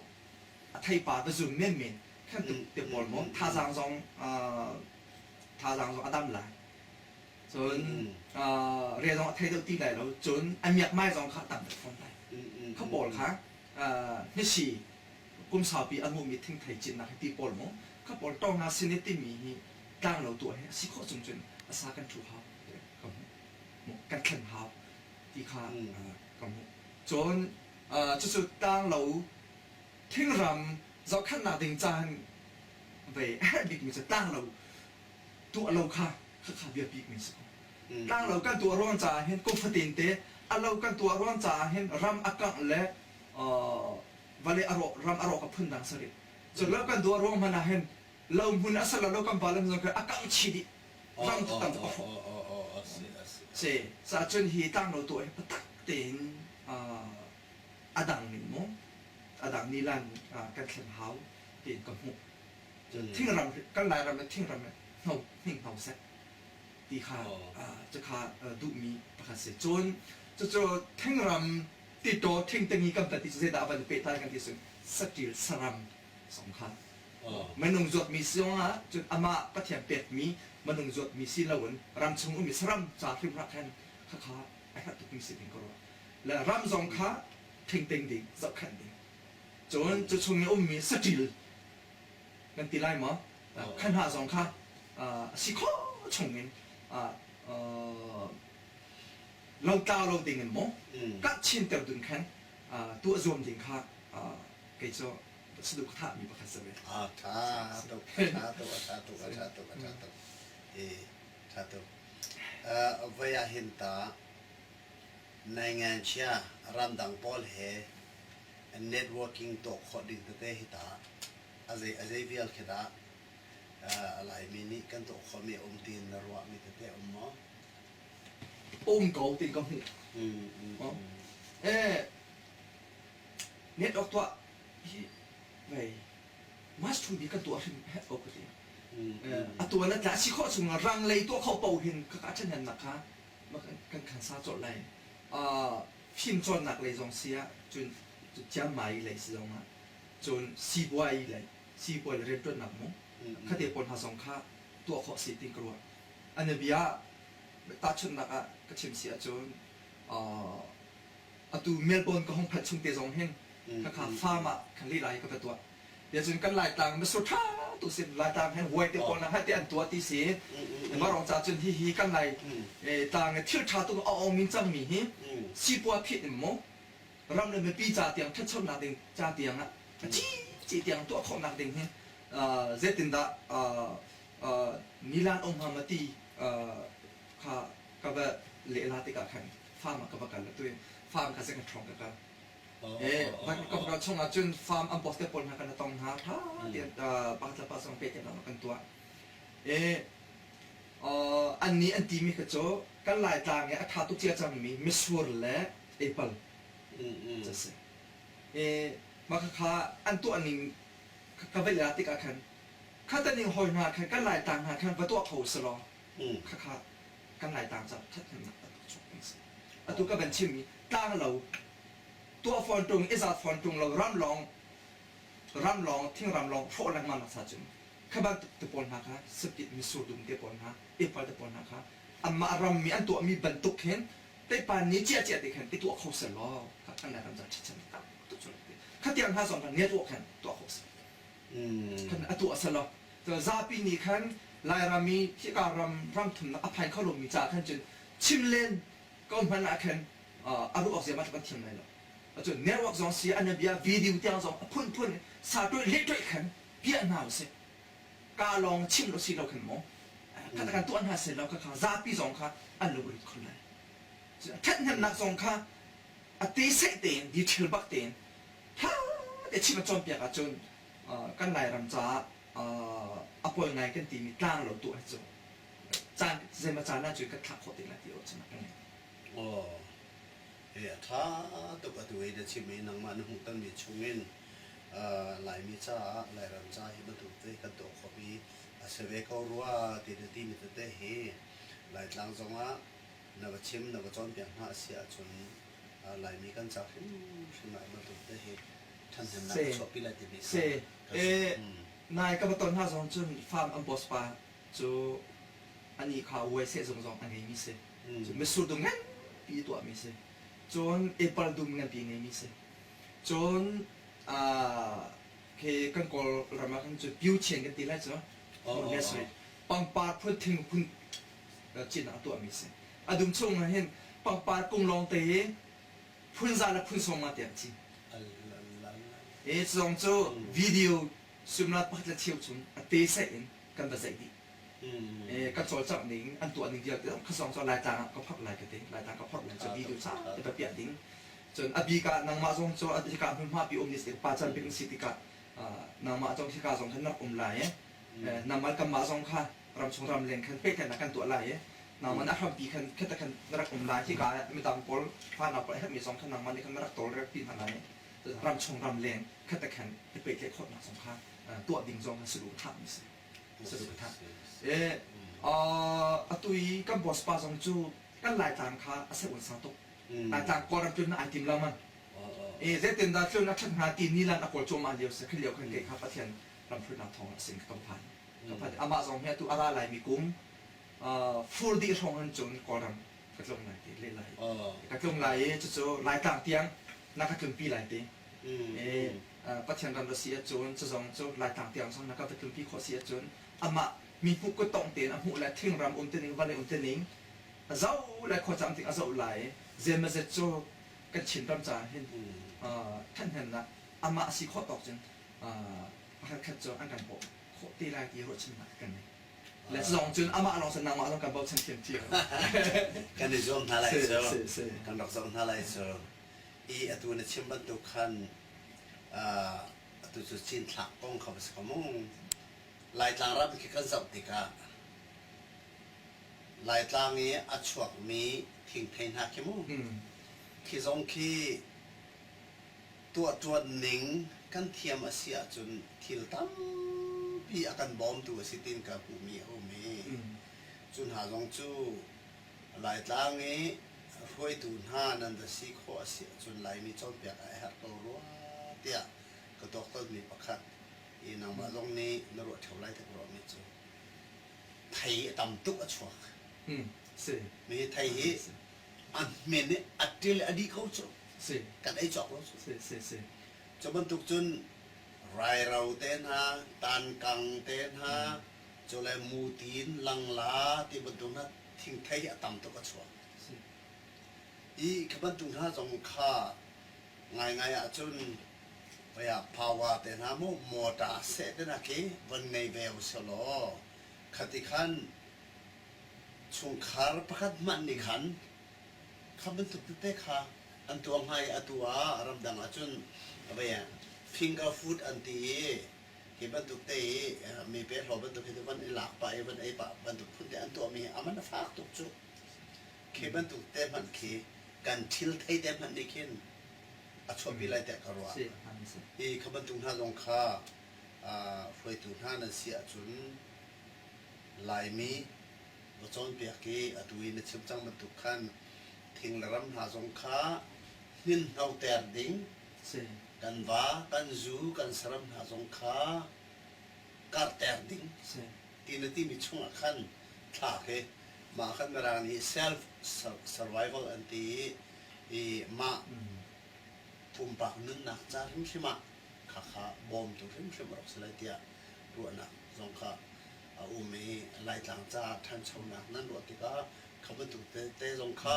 [SPEAKER 2] a theipa va zum men men khan tuk te pawl maw thazaang zong thazaang zong a dam lai cun re zong a thei deuh ti lai lo cun a miak mai zong kha tam deuh fawn lai kha pawl kha hnisi kum saupi a nguhmi thingthei cinnak hi ti pawl maw kha pawl tawng hna sin i timi hi tlanglo tuah hi a si khawh chung cun a sa kan ṭhu hau ka hmuh kan thlen hau ti kha ka hmuh cun cucu tlanglo thingram zohkhenhnak ding caan vei a herh bikmi cu tlanglo tuah lo kha khakha biapikmi si ko tlanglo kan tuah ruang caah hin kum fatin te a lo kan tuah ruang caah hin ram a kangh le vale a rawh ram a rawh ka phun dang sari cu lo kan duah ruang hmanh ah hin lo hmun a sal lo kan pa lam zong a kangh chi dih ram tam a hrawh se sa cun hi tlang lo tuah hi patak tein a dang ning mu a dang ni lan kan thlen hau tiin ka hmuh thingram kan lairam le thingram le hno hning hno seh ti kha cu kha duhmi pakhat si cun cucu thingram titaw thingtengi kan van ti cu zeidah a van i pehtlai kan ti cun saṭil saram zong kha minung zuatmi si zongah cun amah Pathian pekmi minung zuatmi si loin ram chung ummi saram ca hrim rak khan khakha a herh tukmi si ding ka ruah le ram zong kha thingteng ding zohkhenh ding cun cu chung i ummi saṭil kan ti lai maw kha hna zong kha a si khawh chungin lo tlau lo ding in maw kah chinter dun khan tuah zuam ding kha kei cu saduh ka thahmi pakhat si ve.
[SPEAKER 1] Ah, ṭha tuk, ṭha tuk, a ṭha tuk, a ṭha tuk, a ṭha tuk. E, ṭha tuk. Voi ah hin ta nainganchia ramdang pawl he networking tuah khawh ding tete hi ta a zei a zei vial khi dah Laimi nih kan tuah khawhmi a um tiin na ruahmi tete a um maw?
[SPEAKER 2] Um ko ti ka hmuh. Eh, network tuah hi vei must to be kan tuah hrim herh ko ka ti. Atu na tla si khawh chung rang lei tuah kho po hin ka ka ṭhahnemnak kha kan kan sa colh lai. Fim cawnnak lei zong si ah cun ciammai lei si zong ah cun sibuai lei sipuai le rianṭuannak mu khate pawl hna zong kha tuah khawh si tin ka ruah. An bia tahchunhnak ah ka chim si ahcun atu Melbourne ka hung phanh chung te zong hin khakha farm ah khan lila hi ka va tuah. Bia cun kan Laitlang misur ṭha tu si Laitlang hin huai te pawl na hai te an tuah ti si. Marong ca cun hihi kan Lai tlang thil ṭha tuk a ong min cangmi hi sipua phit in mu ram le mipi ca tiang ṭhanchonak ding ca tiang ah a ci ci tiang tuah khawhnak ding hi zeitindah nilan um hnga ma ti kha ka va lehla tikah khan farm ah ka va kal atu farm kha second ṭhawng ka kal eh ka va kal chungah cun farm an boss te pawl hna kan tong hna ṭha tian pakhat le pakhat zong pehtlaihnak kan tuah eh an nih an timi kha cu kan Laitlang i a ṭha tuk cia cangmi misur le apple cu si eh mah khakha an tuah ning ka va la tikah khan Khataning hawi hna khan kan Laitlang hna khan va tuah kho selaw khakha kan Laitlang ca ṭhathnemnak tamtuk chuak ding si. Atu ka van chimmi tlanglo tuah fawn ṭung i zaat fawn ṭung lo ram lawng ram lawng thingram lawng hrawh lengmang nak sa cun kha bantuk te pawl hna kha sapit misur dum te pawl hna epal te pawl hna kha anmah rammi an tuahmi bantuk hin teipa ni cia cia te khan i tuah kho selaw kha kan Lairam ca ṭhathnemnak tamtuk chuak ding. Khatiang hna zong khan network khan tuah kho seh. Khan a tuah selaw zapi nih khan Lairam i hika ram ram thumnak a phan kho lomi caah khan cun chim len ko hmanh ah khan a ruah awk ziahmah kan thiam lai lo. Cun network zong si an bia video tiang zong a phunphun sa tuih le tuih khan piah hna usih. Ka lawng chim lo si lo khan maw. Kha kan tuah hna seh law kha kha zapi zong kha an lung a lut kho lai. Ṭhathnemnak zong kha a te seh tein detail bak tein ṭha te chim a cawnpiak ahcun kan Lairam caah a poi ngai kan timi tlang lo tuah hi cu caan zeimaw caan ahcun kan thlah khawh te lai ti ruahchannak ka ngei.
[SPEAKER 1] Aw, e a ṭha tuk atu i na chim i nangmah na hmuhtonmi chungin Laimi caah Lairam ca hi bantuk te kan tuah khawh i a si ve ko rua ti na timi tete hi Laitlang zongah na va chim na va cawnpiak hna a si ahcun Laimi kan ca hrimhrim ah bantuk te hi ṭhanhnemnak a chuahpi lai timi kha
[SPEAKER 2] Si. E, nai ka va ton hna zong cun farm an boss pa cu ani kha uai sehzung zong a ngeimi si. Cun mitsur dum nganpi tuahmi si. Cun apple dum nganpi ngeimi si. Cun khi kan Kawl ram ah khan cu Pyuchian kan ti lai cu. Pangpar phun thing phun cinnak a tuahmi si. A dum chung ah hin pangpar kung lawng te hi phun za le phun sawm nga tiang cin. E cu zong cu video suimilam pakhat le cheu chung a te seh in kan va zeih dih. E kan cawlcangh ning an tuah ning vialte zong kha zong cu Laitlang ah ka phorh lai ka ti. Laitlang ka phorh lai cu video ca te va piah ding. Cun a bik ah nangmah zong cu hika hmunhma pi um ni si pa can bik na si tikah nangmah zong hika zong khan na rak um lai i nangmah kanmah zong kha ramchung ramleng khan pehtlaihnak kan tuah lai i nangmah na hrampi khan khata khan na rak um lai hika ah midang pawl fahnak pawl a herhmi zong khan nangmah nih khan na rak tawlrel pi hna lai ramchung ramleng khata khan i pehtlaih khawhnak zong kha tuah ding zong kha saduh ka thahmi si saduh ka thah e atu i kan boss pa zong cu kan Laitlang kha a se un sang tuk Laitlang Kawlram tlun ai tim lo man e zeitin dah tlun a ṭhat hnga ti nilan a kawl cuahmah lio si khi lio khan kei kha Pathian ramhruainak thawng a sin ka kan phan ka phan amah zong hi atu a ra laimi kum fur dih hrawng han cun Kawlram ka tlung lai ti le lai ka tlung lai i cucu Laitlang tiang na ka tlunpi lai ti e Pathian ram ra si ahcun cu zong cu Laitlang tiang zong na ka va tlunpi khawh si ahcun amah mi hmuh kut tong tein a hmuh le thingram um tining vawlei um tining a zoh lai khua cang ting a zoh lai zemazet cu kan Chin ram caah hin ṭhathnemnak amah a si khawh tawk cun pakhat khat cu an kan bawmh khawh te lai ti ruahchannak kan ngei. Le zong cun amah lawng cun nangmah zong kan bochan thiamthiam.
[SPEAKER 1] Kan i zuam hna lai cu. Kan rak zoh hna lai cu. I atu na chim bantuk khan atu cu cinthlak kong kha va si ko mu. Laitlang ram khi kan zoh tikah Laitlang i a chuakmi thingthei hna khi mu. Khi zong khi Tuahṭuan ning kan thiam a si ahcun thil tampi a kan bawmtu a si tiin ka hmuhmi a um i cu hna zong cu Laitlang i hruaitu hna nan va si khawh a si ahcun Laimi cawnpiak a herh ko rua tiah ka tuak tawnmi pakhat i nangmah zong nih na ruah ṭheo lai ti ka ruahmi cu thei a tam tuk a chuak. Mi thei hi a hmen i a ṭil a dih ko cu.
[SPEAKER 2] Si.
[SPEAKER 1] Kan ei cawk lo cu.
[SPEAKER 2] Si si si.
[SPEAKER 1] Cu bantuk cun rairo te hna, tankang te hna, cu le mutin, langla ti bantuk hna thingthei a tam tuk a chuak.
[SPEAKER 2] Si.
[SPEAKER 1] I kha bantuk hna zong kha ngaingai ahcun vaya power te hna mu motor seh te hna khi von ngei ve usih law khati khan chungkhar pakhat hmanh nih khan Kha bantuk tete kha an tuah hnga i atu ah ramdang ahcun finger food an ti i hi bantuk te i mi pehlaw bantuk hi van i lak pah i van ei pah bantuk phun te an tuahmi hi a man a fak tuk cu. Khi bantuk te hmanh khi kan thil thei te hmanh nih khin a chuahpi lai tiah ka ruah. Hi kha bantuk hna zong kha hruaitu hna nan si ahcun Laimi va cawnpiak i atu i na chim cang bantuk khan thing le ram hna zong kha hninhnoter ding kan va kan zu kan saram hna zong kha karhter ding ti na timi chungah khan thlak hi mah khan mirang nih self survival an ti i mah pumpak nunnak ca hrimhrim ah khakha bawmtu hrimhrim a rak si lai tiah ruahnak zong kha a um i Laitlang ca ṭhanchonak nan ruah tikah kha bantuk tete zong kha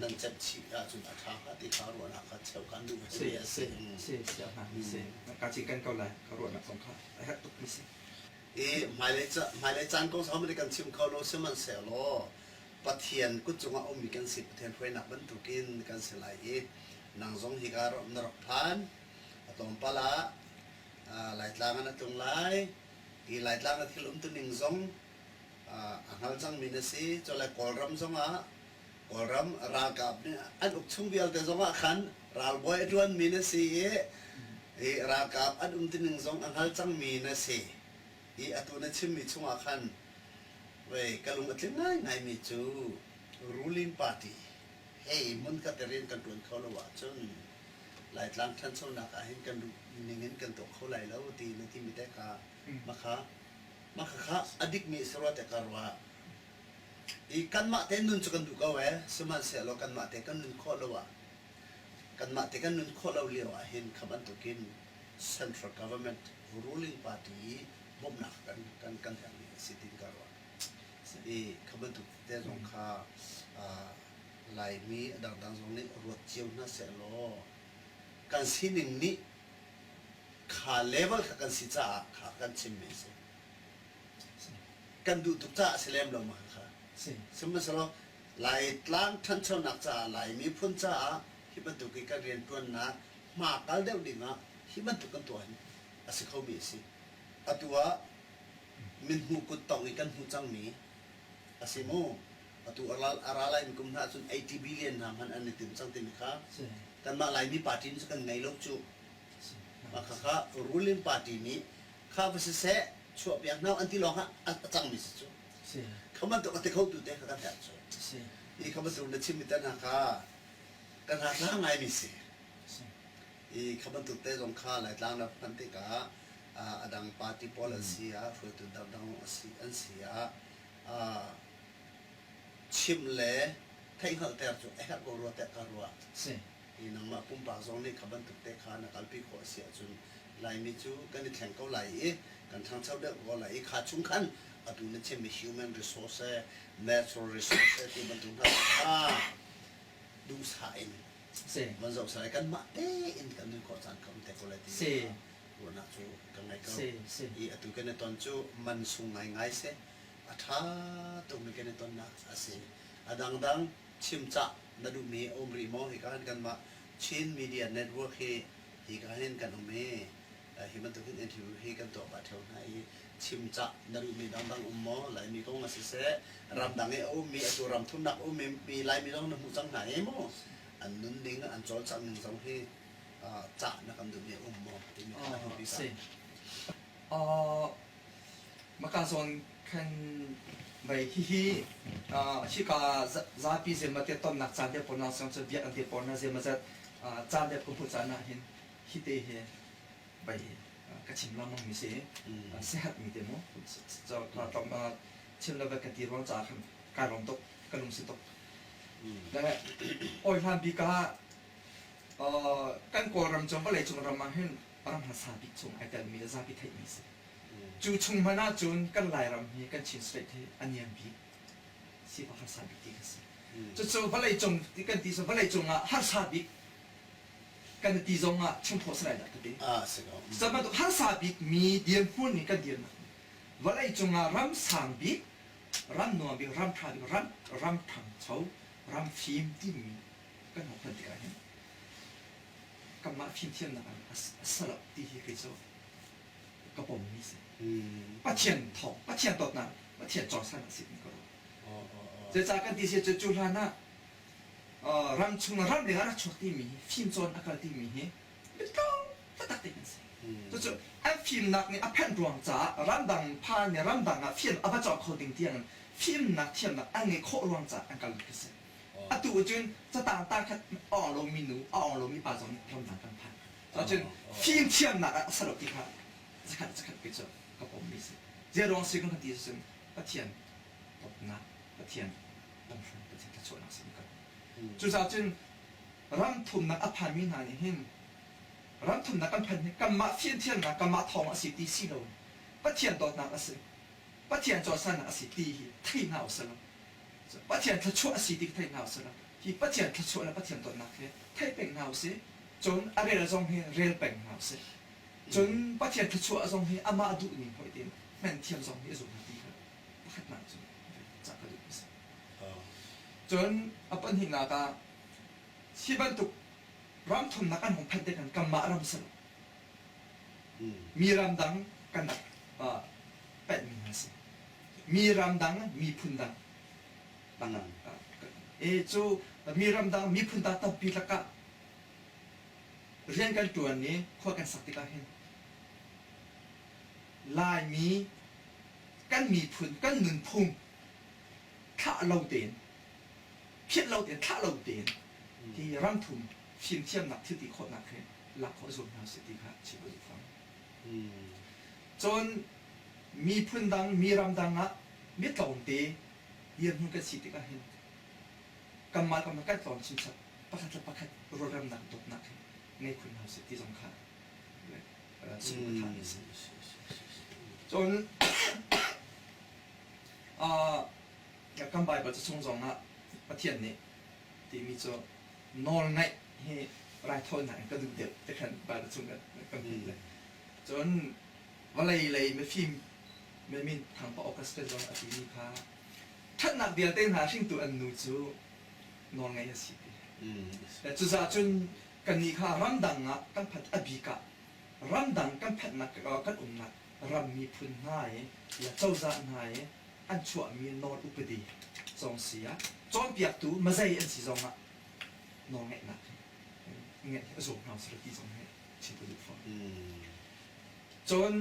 [SPEAKER 1] nan cemh chih ahcun a ṭha hnga ti kha ruahnak kha cheuh kan duh ve
[SPEAKER 2] mi a si. Si, si, si, si. Ka ci kan ko lai, ka ruahnak zong kha a herh tuk mi si.
[SPEAKER 1] I hmailei ca hmailei caan kong sau kan chim kho lo sihmanhsehlaw Pathian kut cungah ummi kan si Pathian hruainak bantukin kan si lai i nang zong hika na rak phan a tlawmpal ah Laitlang ah na tlung lai i Laitlang a thil umtuning zong a hngal cangmi na si. Cule Kawlram zongah Kawlram ralkap nih an uk chung vialte zongah khan ralbawi a ṭuanmi na si i i ralkap an umtuning zong a hngal cangmi na si. I atu na chimmi chungah khan vei ka lung a tling ngaingaimi cu ruling party hei hmunkhat i rian kan ṭuan kho lo ahcun Laitlang ṭhanchonak ah hin kan duh ning in kan tuah kho lai lo ti na timi te kha makha makha kha a dikmi a si rua te ka ruah. I kanmah te nun cu kan duh ko ee, sihmanhsehlaw kanmah te kan nun khawh lo ah kanmah te kan nun khawh lo lio ah hin kha bantukin central government ruling party i bawmhnak kan kan kan herhmi a si tiin ka ruah. I kha bantuk te zong kha Laimi a dangdang zong nih ruat cio hna sehlaw kan sining nih kha level kha kan si caah kha kan chimmi a si. Kan duh tuk caah a si lem lo ma kha. Sihmanhsehlaw Laitlang ṭhanchonak caah Lai miphun caah hi bantuk i kan rianṭuannak hma kal deuh dingah hi bantuk kan tuah hin a si khomi a si. Atu ah mithmuh kut tong i kan hmuh cangmi a si mu. Atu a ra laimi kum hna ahcun 80 billion hna hmanh an i tim cang timi kha kanmah Laimi party nih kan ngei lo cu. Mah khakha ruling party nih kha va siseh chuahpiak hna an ti lawng ah a cangmi si cu. Kha bantuk a ti khotu te kha kan herh cu. I kha bantuk na chimmi te hna kha kan hna ngaimi si. I kha bantuk te zong kha Laitlang na hman tikah a dang party pawl an si ah hruaitu dangdang an si ah chim le theihhngalhter cu a herh ko rua tiah ka ruah.
[SPEAKER 2] Si.
[SPEAKER 1] Hi nangmah pumpak zong nih kha bantuk te kha na kalpi khawh a si ahcun Laimi cu kan i thleng ko lai i kan ṭhangcho deuh ko lai i kha chung khan atu na chimmi human resource natural resource ti bantuk hna kha duhsah in
[SPEAKER 2] Si.
[SPEAKER 1] van zoh sai kanmah tein kan nun khawh caan kha um te ko lai ti
[SPEAKER 2] Si.
[SPEAKER 1] ruahnak cu ka ngei ko.
[SPEAKER 2] Si. Si.
[SPEAKER 1] I atu kan i ton cu man sung ngaingai si. A ṭha tukmi kan i tonnak a si. A dangdang chimcah na duhmi a um rih maw? Hika hin kanmah Chin Media Network hi hika hin kan um i hi bantukin interview hi kan tuah pah ṭheo hna i chimcah na duhmi dangdang um maw? Laimi kong a siseh, ramdang i a ummi atu ram thumnak a ummi Laimi zong na hmuh cang hna i maw? An nunning, an cawlcangh ning zong hi cah na kan duhmi a um maw? Timi kha na hun bik
[SPEAKER 2] ah. Maka zawn khan vei hihi hika zapi zeimaw te tonnak caan te pawl na cu biak an te pawl na zeimawzat caan te ka hmuh caan ah hin hi te hi vei ka chim lengmang mi si siaherh mi te mu chim le ka ti ruang caah khan kai lawm tuk ka lungsi tuk le oi hlan bik ah kan Kawlram cu vawleicung ram ah hin ram hmasa bik chung ai telmi le zapi theihmi si. Cu chung hmanh ahcun kan Lairam hi kan Chin State hi a niam bik sifak harsa bik ti kan si. Cucu vawleicung ti kan ti cu vawleicung ah harsa bik kan ti zong ah chungthaw si lai dah ka ti.
[SPEAKER 1] Ah, si ko.
[SPEAKER 2] Cu bantuk harsa bik mi dirhmun in kan dirnak vawleicung ah ram sang bik, ram nuam bik, ram ṭha bik, ram ram ṭhangcho, ram fim timi kan hmuh phanh tikah hin kanmah fimthiamnak ah a si lo ti hi kei cu ka pommi si. Pathian thawng, Pathian dawtnak, Pathian cawisan a si ti ka ruah. Zeicah kan ti si cu cu hlan ah ram chung ram leng ah rak chuak timi hi fimcawn a kal timi hi biatlawng taktak te kan si. Cucu an fimnak nih a phanh ruang caah ramdang phan nih ramdang ah fim a va cawk kho ding tiang in fimnak thiamnak an ngeih khawh ruang caah an kal ka si. Atu cun catang tangkhat a awng lomi nu, a awng lomi pa zong nih ramdang kan phan. Cun fimthiamnak ah a si lo ti kha zakhat zakhat kei cu ka pommi si. Zeiruang si kan ti cun Pathian dawtnak, Pathian lamhruai, Pathian thluachuahnak si ka. Cucaah cun ram thumnak a phanmi hna nih hin ram thumnak kan phanh hi kanmah fimthiamnak, kanmah thawng a si ti si lo Pathian dawtnak a si, Pathian cawisannak a si ti hi thei hna usih law Pathian thluachuah a si ti thei hna usih law hi Pathian thluachuah le Pathian dawtnak hi thei peng hna usih. Cun a rel zong hi rel peng hna usih. Cun Pathian thluachuah zong hi amah duh ning hoih tiin Hman thiam zong nih a zum ti kha pakhatnak cu cah ka duh a si. Cun a pahnihnak ah hi bantuk ram thumnak an hung phanh tikhan kanmah ram si lo. Mi ramdang kan rak penhmi hna si. Mi ramdang miphun dang e cu mi ramdang miphun dang tampi lakah rian kan ṭuan i khua kan sak tikah hin Laimi kan miphun kan nunphung thlah lo tein phiat lo tein thlah lo tein hi ramthum fimthiamnak thil ti khawhnak hi lak khawh zuam hna usih ti kha chim ka duh fawn. Cun miphun dang mi ramdang ah mi tlawmte dirhmun kan si tikah hin kanmah kanmah kan tlawm chinchin pakhat le pakhat rualremnak dawtnak hi ngei khun hna usih ti zong kha a si. Cun kan Baibal ca chung zongah Pathian nih timi cu nawlngaih hi raithawinak in ka duh deuh ti khan Baibal chung kan hmuh le cun vawlei lei mifim min thangpa Augustine zong a timi kha ṭhatnak vialte hna hringtu an nu cu nawlngaih a si ti. Cucaah cun kannih kha ramdang ah kan phanh a bik ah ramdang kan phanhnak kan umnak ram miphun hna i le cozah hna i an chuahmi nawl upadi zong si ah cawnpiaktu mazei an si zong ah nawlngeihnak ngeih a zuam hna sila ti zong hi chim ka duh fawn. Cun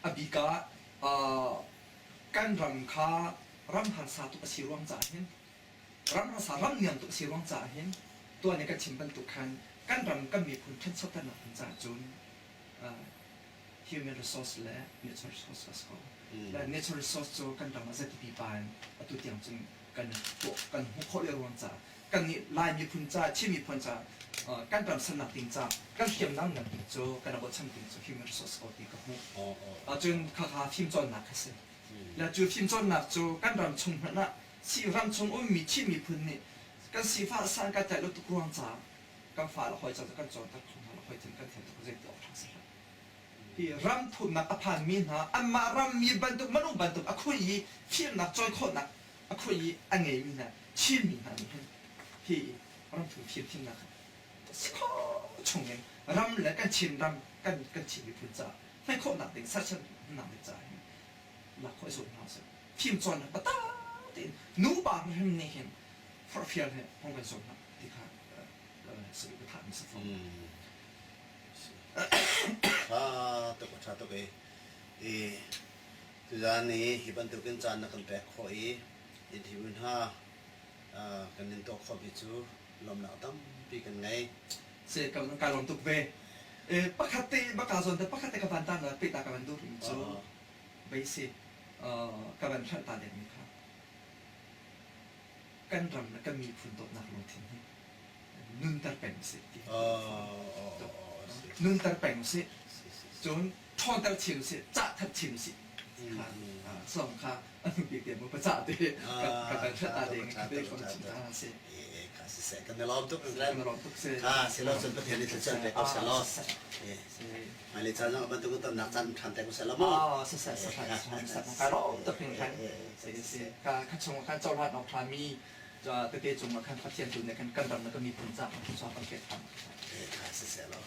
[SPEAKER 2] a bik ah kan ram kha ram harsa tuk a si ruang caah hin ram harsa ram niam tuk a si ruang caah hin tuan i kan chim bantuk khan kan ram kan miphun ṭhanchoternak ding caah cun human resource le natural resource a si ko. Le natural resource cu kan ram ah zeiti pipa in atu tiang cun kan tuah kan hmuh khawh le ruang caah kan nih Lai miphun ca Chin miphun ca kan ram sannak ding ca kan hriamnam nak ding cu kan bochan ding cu human resource ko ti ka hmuh. Cun khakha fimcawnnak kha si. Le cu fimcawnnak cu kan ram chung hmanh ah si ram chung ummi Chin miphun nih kan sifah san kan tlaih lo tuk ruang caah kan fale hawi ca cu kan cawnter kho hna lo hawi cun kan thiam tuk zei ti awk ṭha si hlah. Hi ram thumnak a phanmi hna anmah rammi bantuk minung bantuk a khui i fimnak cawi khawhnak a khui i a ngeimi hna Chinmi hna nih hin hi ramthum fimthiamnak si khawh chungin ram le kan Chin ram kan kan Chin miphun caah hmai khawhnak ding sersiamnak ding caah hin lak khawh i zuam hna usih. Fimcawnnak biatak tein nupa hrim nih hin forhfial he hong kan zuam hna ti kha saduh ka thahmi si fawn.
[SPEAKER 1] Ṭha tuk ṭha tuk i i tuzaan i hi bantukin caan na kan pek khawh i interview hna kan in tuah khawhmi cu lawmhnak tampi kan ngei.
[SPEAKER 2] Si ka ka lawm tuk ve. Pakhat te baka zawn te pakhat te ka van tan pe ta ka van duh rih cu bei si ka van hrelh ta dengmi kha kan ram le kan miphun dawtnak lungthin hi nunter peng usih ti nunter peng usih cun ṭhawnter chin usih cahter chin usih kha song kha a hnu bik te mu pa cah te ka kan hrat ta ding te ko chin ta si
[SPEAKER 1] kha si se kan lawm tuk
[SPEAKER 2] kan lawm tuk si
[SPEAKER 1] kha si lo cun Pathian nih thluachuah pe ko seh law hmailei caan zong bantuk in tonnak caan ṭhan te ko seh law mu
[SPEAKER 2] si seh si seh ka lawm tuk hringhran si si ka kha chung khan cohlan awk ṭha mi tete cung ah khan Pathian tu nih khan kan ram le kan miphun caah thluachuah kan pek ṭhan.
[SPEAKER 1] Kha si seh law.